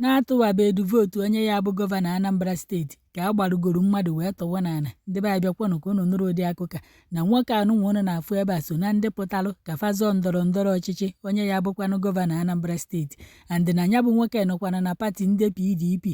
Na-atụwabedu vootu onye ya bụ gọvanọ Anambra Steeti ka a gbarugoro mmadụ wee tọwa n'ala. Ndị be anyị, bịakwanụ ka unu nụrụ ụdị akụkọ na nwoke anụnwa unu na-afụ ebe a so na ndị pụtalụ ka fa zọọ ndọrọ ndọrọ ọchịchị onye ya bụkwanụ gọvanọ Anambra Steeti, and na ya bụ nwoke nọkwana na pati ndị PDP.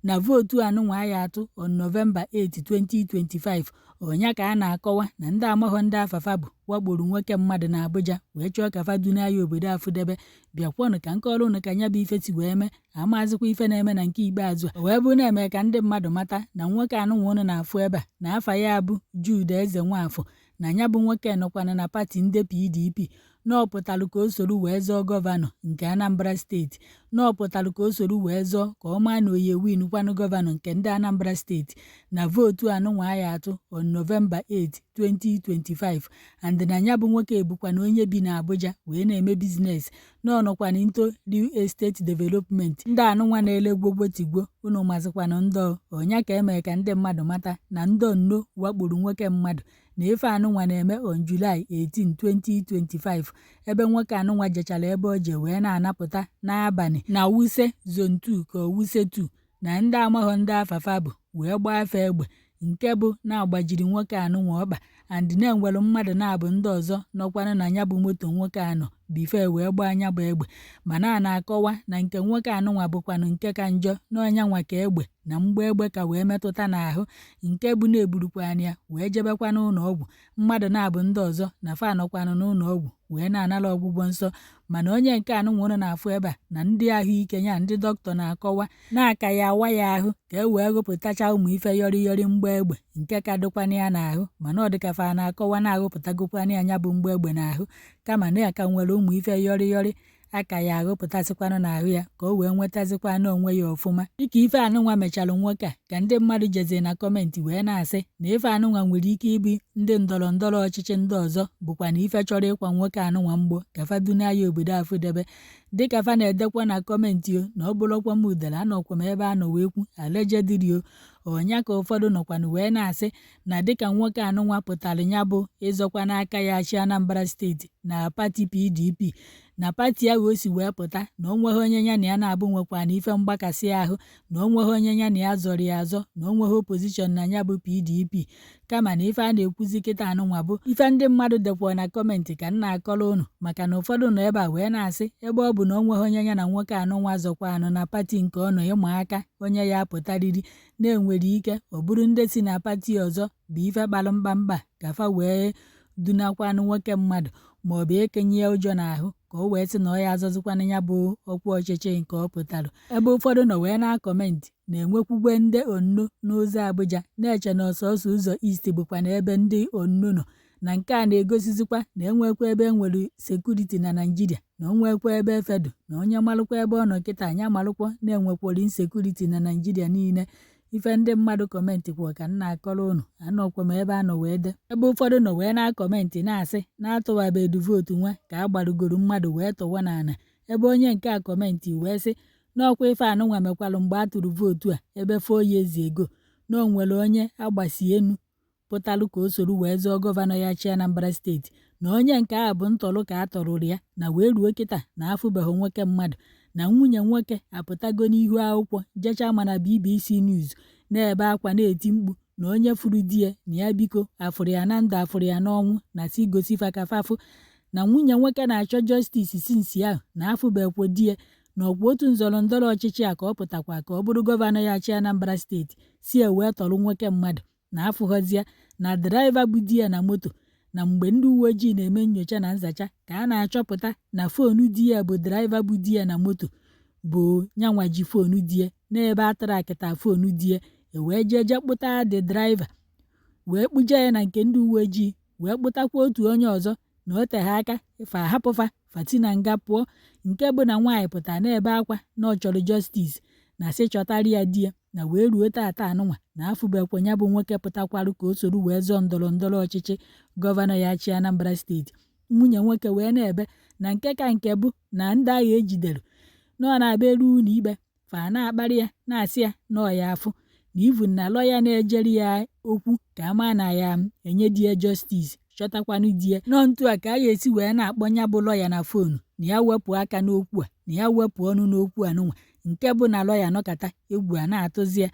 Na vootu anụnwa a ya atụ on November 8, 2025, ọnya ka a na-akọwa na ndị amaghọ ndị afa fa bụ wakporo nwoke mmadụ na Abuja wee chọọ ka fa duna ya obodo afụdebe. Bịakwanụ ka m kọọrọ unu ka nya bụ ife si wee mee. Amazịkwa ife na-eme na nke ikpeazụ a wee bụ na-eme ka ndị mmadụ mata na nwoke anụnwa unu na-afụ ebe a na afa ya bụ Jude Eze Nwafọ, na ya bụ nwoke nọkwana na pati ndị PDP, na ọ pụtalụ ka o soro wee zọọ gọvanọ nke Anambra Steeti, na ọ pụtalụ ka o soro wee zọọ ka ọ maa na oye win kwanụ gọvanọ nke ndị Anambra Steeti na vootu anụnwa a ya atụ on November 8, 2025, and na ya bụ nwoke bụkwana onye bi na Abuja wee na-eme business, na ọ nọkwana into real estate development. Ndị anụnwa na-ele gwogwo tigwo, unu mazikwanụ ndị ọnya ka emee ka ndị mmadụ mata na ndị nno wakporo nwoke mmadụ, na ife anụnwa na-eme on July 18, 2025, ebe nwoke anụnwa jechara ebe o je wee na-anapụta n'abalị na Wuse Zone 2 ka Wuse 2, na ndị amaghọ ndị afa fa bụ wee gbaa afa egbe, nke bụ na-agbajiri nwoke anụnwa ọkpa, and na-enwere mmadụ na-abụ ndị ọzọ nọkwanụ na ya bụ moto nwoke anọ before wee gbaa anya bụ egbe. Mana a na-akọwa na nke nwoke anụnwa bụkwanụ nke ka njọ, na ọnya nwa ka egbe na mgba egbe ka wee metụta n'ahụ, nke bụ na-eburukwana ya wee jebekwa n'ụlọ ọgwụ. Mmadụ na-abụ ndị ọzọ na fa nọkwanụ n'ụlọ ọgwụ wee na-anara ọgwụgwọ nsọ, mana onye nke anụnwa unu na-afụ ebe a na ndị ahụike ya, ndị dọkịta na-akọwa na-aka ya awa ya ahụ ka e wee gụpụtacha ụmụ ife yọrị yọrị mgba egbe nke ka dịkwana ya n'ahụ. Mana ọ dịka fa na-akọwa na-aghụpụtagokwana ya nya bụ mgba egbe n'ahụ, kama na ya ka nwere ụmụ ife yọrị yọrị aka ya aghụpụtasịkwanụ n'ahụ ya ka o wee nwetazikwanụ onwe ya ọfụma. Dịka ife anụnwa mechalụ nwoke a, ka ndị mmadụ jezie na comment wee na-asị na ife anụnwa nwere ike ịbụ ndị ndọrọ ndọrọ ọchịchị ndị ọzọ bụkwa na ife chọrọ ịkwa nwoke anụnwa mgbọ ka fa duna ya obodo afụdebe. Dịka fa na-edekwa na comment o, na ọ bụrụkwa m udere anọkwa m ebe a nọ wee kwu allegedly o. Ọnya ka ụfọdụ nọkwanụ wee na-asị na dịka nwoke anụnwa pụtara ya bụ ịzọkwa n'aka ya achị Anambra Steeti na pati PDP, na pati ahụ o si wee pụta, na o nweghị onye ya na ya na-abụ nwekwa na ife mgbakasị ahụ, na o nweghị onye ya na ya zọrọ ya azọ, na o nweghị opposition na ya bụ PDP, kama na ife a na-ekwuzi kịta anụnwa bụ ife ndị mmadụ dekwa na comment ka m na-akọrọ ụnụ, maka na ụfọdụ nọ ebe a wee na-asị ebe ọ bụ na o nweghị onye ya na nwoke anụnwa zọkwa anụ na pati nke ọ nọ ịma aka onye ya apụtarịrị, na-enwere ike ọ bụrụ ndị si na pati ọzọ bụ ife kpalụ mkpamkpa ka fa wee dunakwanụ nwoke mmadụ maọbụ ekenye ya ụjọ n'ahụ ka o wee sị na ọ ya azọzikwanụ ya bụ ọkwa ọchịchị nke ọ pụtara. Ebe ụfọdụ nọ wee na-acomment na-enwekwugwe ndị onno n'ụzọ Abuja na-eche na ọsọsọ ụzọ East bụkwa na ebe ndị onno nọ, na nke a na-egosizikwa na enwekwa ebe enwere security na Naịjirịa, na onwekwa ebe efedu na onye malụkwa ebe ọ nọ kịta anya malụkwa na-enwekwara insecurity na Naịjirịa niile. Ife ndị mmadụ comment kwa ka m na-akọrọ ụnụ, anọkwa m ebe a nọ wee dee. Ebe ụfọdụ nọ wee na-acomment na-asị na-atụwabedu vootu nwa ka a gbarugoro mmadụ wee tụwa n'ala, ebe onye nke a comment wee sị n'ọkwa ife anụnwa mekwalụ mgbe a tụrụ vootu a ebe 4 years ago, na o nwere onye agbasi enu pụtalụ ka o soro wee zọọ gọvanọ ya chi Anambra Steeti, na onye nke ahụ bụ ntọrọ ka a tọrụrụ ya, na wee ruo kịta na afụbeghị nwoke mmadụ, na nwunye nwoke apụtago n'ihu akwụkwọ jecha mana BBC News na-ebe akwa na-eti mkpu na onye furu di ya na ya biko afụrụ ya na ndụ afụrụ ya n'ọnwụ, na si gosi fa ka fafụ na nwunye nwoke na-achọ justice since ahụ na afụbekwo di ya, na ọkwa otu nzọrọ ndọrọ ọchịchị a ka ọ pụtakwa ka ọ bụrụ gọvanọ ya chi Anambra Steeti si ewee tọrọ nwoke mmadụ na afụghọzịa, na driver bụ di ya na moto, na mgbe ndị uwe ojii na-eme nyocha na nzacha ka a na-achọpụta na phone di ya bụ driver bụ di ya na moto bụ nyanwa ji phone di ya n'ebe a trackịta phone di ya, ewee jee jee kpụta the driver wee kpụje ya na nke ndị uwe ojii, wee kpụtakwa otu onye ọzọ na o tegha aka fa hapụfa fati na nga pụọ, nke bụ na nwaanyị pụta na-ebe akwa na ọ chọrọ justice na sị chọtara ya di ya, na wee ruo tata anụnwa na afụbekwa ya bụ nwoke pụtakwarụ ka o soro wee zọọ ndọrọ ndọrọ ọchịchị gọvanọ ya chi Anambra Steeti. Nwunye nwoke wee na-ebe na nke ka nke bụ na ndị agha ejidere na ọ na-abịa eru ụlọ ikpe fa na-akparị ya, na-asị ya na ọ ya afụ na even na lọya na-ejere ya okwu ka a maa na ya enye di ya justice chọtakwanụ di ya nọ ntu a ka a ga-esi wee na-akpọ ya bụ lọya na phone na ya wepụ aka n'okwu a, na ya wepụ ọnụ n'okwu anụnwa. Nke bụ na lọya nọkata, egwu a na-atụzi ya,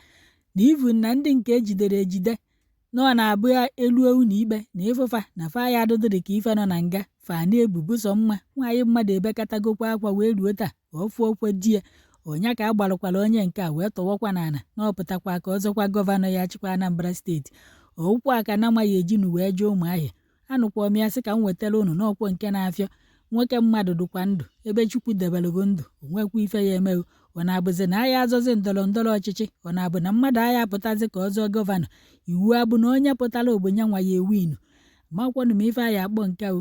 na even na ndị nke ejidere ejide na ọ na-abụ eluo ụlọ ikpe na ịfụfa na fa ya adụdịrị ka ife nọ na nga fa na-ebubu sọ mma. Nwaanyị mmadụ ebekatagokwa akwa wee ruo taa ọ fụọ okwe di ya ọnya ka a gbarụkwara onye nke a wee tọwọkwa n'ala na ọ pụtakwa ka ọzọkwa gọvanọ ya chịkwa Anambra Steeti. Okwu a ka na amaghị ejinu wee jee Ụmụahịa. Anụkwa m ya sị ka m wetara unu n'ọkwọ nke na-afịọ nwoke mmadụ dụkwa ndụ ebe Chukwu debelụgo ndụ, onwekwa ife ya emeghị. Ọ na-abụzi na agha azọzi ndọrọ ndọrọ ọchịchị? Ọ na-abụ na mmadụ agha apụtazi ka ọ zọọ gọvanọ? Iwu abụ na onye pụtara ogbonye nwa ya ewinu? Makwanụ m ife anyị akpọ nke o.